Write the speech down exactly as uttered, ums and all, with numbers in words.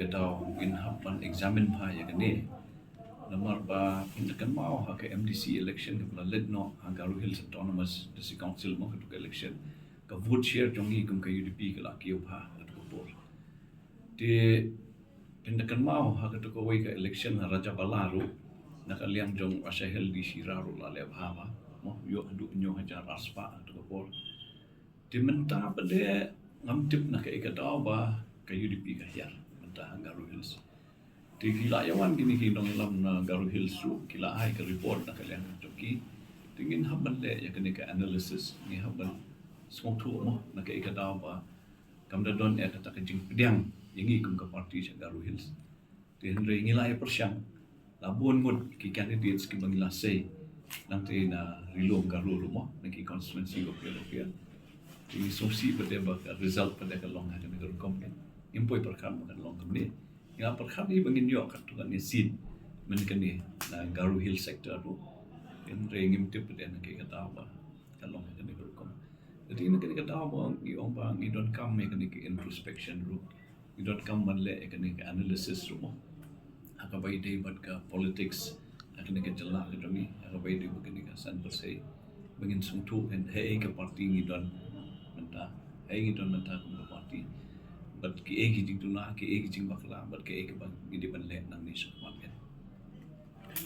Daw ngin hap ban examine bha ïa kane. Namar ba phin da kynmaw ha ka M D C election kaba la leit noh ha Garo Hills Autonomous District Council mo, kato ka election ka vote share jong ngi kum ka U D P ka la kiew bha kato ka por. Te phin da kynmaw ha kato kawei ka election ha Rajabala ruh, na ka liang jong Asha Hill D C ruh la leh bha bha mo, ïoh haduh hynñiew hajar arspah kato ka por. Te mynta pat de ngam tip na kaei ka daw ba ka U D P ka hiar mynta ha Garo Hills. Te ki la ïa wan kine ki nongïalam na Garo Hills ruh, ki la ai ka report na ka liang jong ki. Te ngin hap ban leh ïa kane ka analysis, ngin hap ban sngewthuh mo na kaei ka daw ba kam da don ïa kata ka jingpdiang ïa ngi kum ka party sha Garo Hills. Te hynrei ngi la ïa pyrshang, la bun ngut ki candidates kiba ngi la sei, nangta na Ri-lum Garo ruh mo, na ki constituency bapher bapher. Te ngi sngewsih pat de ba ka result pat de ka long ha kane ka rukom, ngim poi pyrkhat ba kan long kumne. Ngi la pyrkhat hi ba ngin ïoh katto katne seat mynta kane na Garo Hill sector ruh. Hynrei ngim tip pat de na kaei ka daw ba ka long ha kane ka rukom. Te na kane ka daw ba ngi ong ba ngi donkam ïa kane ka introspection ruh, ngi donkam ban leh ïa kane ka analysis ruh mo, ha kaba ïadei bad ka politics ha kane ka jylla ka jong ngi, ha kaba ïadei bad kane ka San Persei, ba ngin sngewthuh haei ka party ngi don mynta, haei ngi don mynta kum ka party, bad kiei ki jingduna, kiei ki jingbakla, bad kiei kiba ngi dei ban leh nangne shakhmat.